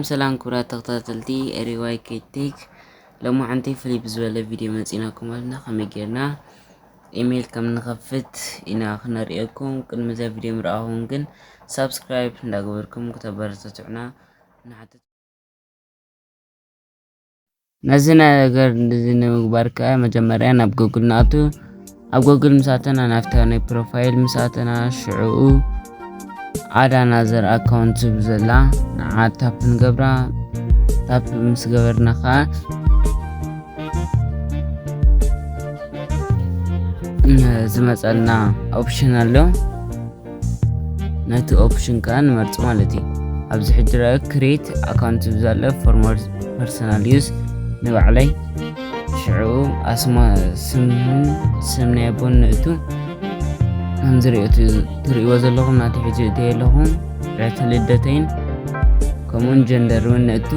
ሰላም ክቡራት ተኸታተልቲ ኤሪዋይ ኬቴክ፣ ሎማዓንቲ ፍልይ ብዝበለ ቪድዮ መፂናኩም ኣለና። ከመይ ጌርና ኢሜይል ከም ንኸፍት ኢና ክነርእየኩም። ቅድሚ እዛ ቪድዮ ምርኣኹም ግን ሳብስክራይብ እንዳገበርኩም ክተበረታትዑና ንሓትት። ነዚ ነገር እዚ ንምግባር ከኣ መጀመርያ ናብ ጎግል ንኣቱ። ኣብ ጎግል ምስ ኣተና ናብታ ናይ ፕሮፋይል ምስ ኣተና ሽዕኡ ኣድ ኣናዘር ኣካውንት ዝብል ዘላ ንዓ ታፕ ንገብራ። ታፕ ምስ ገበርና ከኣ ዝመጸና ኦፕሽን ኣሎ። ነቲ ኦፕሽን ከኣ ንመርጽ ማለት እዩ። ኣብዚ ሕጂ ርኣ ክሬት ኣካውንት ዝብል ዘሎ ፎር ሞር ፐርሰናል ዩዝ ንባዕለይ ሽዑ ኣስማ ስምን ስም ናይ ኣቦን ንእቱ ከምዚ ርእዮ ትርእይዎ ዘለኹም ናቲ ሕጂ እተየ ኣለኹም ዕለተ ልደተይን ከምኡውን ጀንደር እውን ንእቱ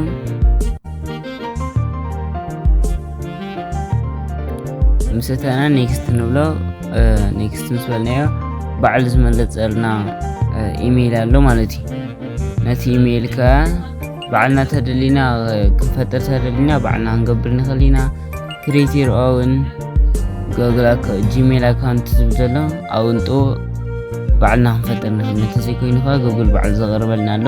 ምስ እተና ኔክስት ንብሎ። ኔክስት ምስ በልናዮ ባዕሉ ዝመለፀልና ኢሜይል ኣሎ ማለት እዩ። ነቲ ኢሜይል ከ ባዕልና ተደሊና ክንፈጥር ተደሊና ባዕልና ክንገብር ንኽእል ኢና። ክሬት ዮር ኦውን ጎግል ጂሜል ኣካውንት ዝብል ዘሎ ኣብኡ ንጥው ባዕልና ክንፈጥር ንኽእል። ነቲ ዘይኮይኑ ከ ጉግል ባዕሉ ዘቕርበልና ኣሎ።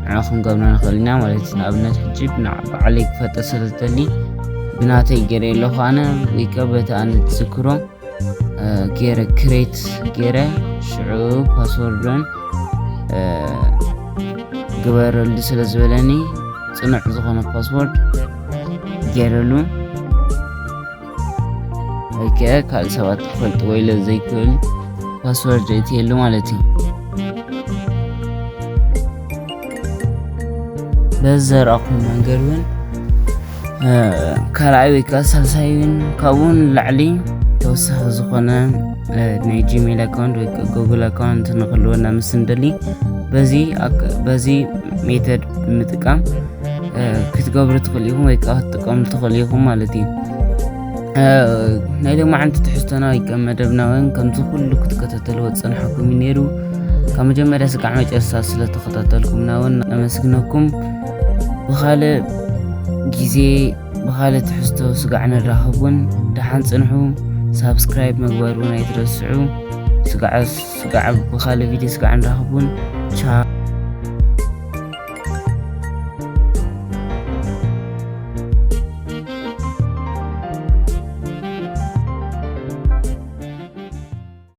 ንዓ ክንገብሮ ንኽእል ኢና ማለት እዩ። ንኣብነት ሕጂ ብና- ባዕለይ ክፈጥር ስለ ዝደሊ ብናተይ ገይረ ኣለኹ ኣነ ወይ ከ በቲ ኣነ ዝዝክሮ ገይረ ክሬት ገይረ ሽዑ ፓስወርዶን ግበረሉ ስለ ዝበለኒ ፅኑዕ ዝኾነ ፓስወርድ ገይረሉ ወይ ከ ካልእ ሰባት ክፈልጥዎ ኢለ ዘይክእል ፓስወርድ እትየሉ ማለት እዩ። በዚ ዘርኣኹም መንገድ እውን ካልኣይ ወይ ከዓ ሳልሳይ እውን ካብኡ ንላዕሊ ተወሳኺ ዝኾነ ናይ ጂሜል ኣካውንት ወይ ጉግል ኣካውንት ንክህልወና ምስ እንደሊ በዚ ሜተድ ብምጥቃም ክትገብሩ ትኽእሉ ኢኹም ወይ ከዓ ክትጥቀሙ ትኽእሉ ኢኹም ማለት እዩ። ናይ ሎማዓንቲ ትሕዝቶና ወይ ከዓ መደብና እውን ከምዚ ኩሉ ክትከታተልዎ ዝፀንሐኩም እዩ ነይሩ። ካብ መጀመርያ ስጋዕ መጨረስታ ስለተኸታተልኩምና እውን ነመስግነኩም። ብኻልእ ግዜ ብኻልእ ትሕዝቶ ስጋዕ ንራኸብ እውን ደሓን ፅንሑ። ሳብስክራይብ ምግባር እውን ኣይትረስዑ። ስጋዕ ስጋዕ ብኻልእ ቪድዮ ስጋዕ ንራኸብ እውን ቻው።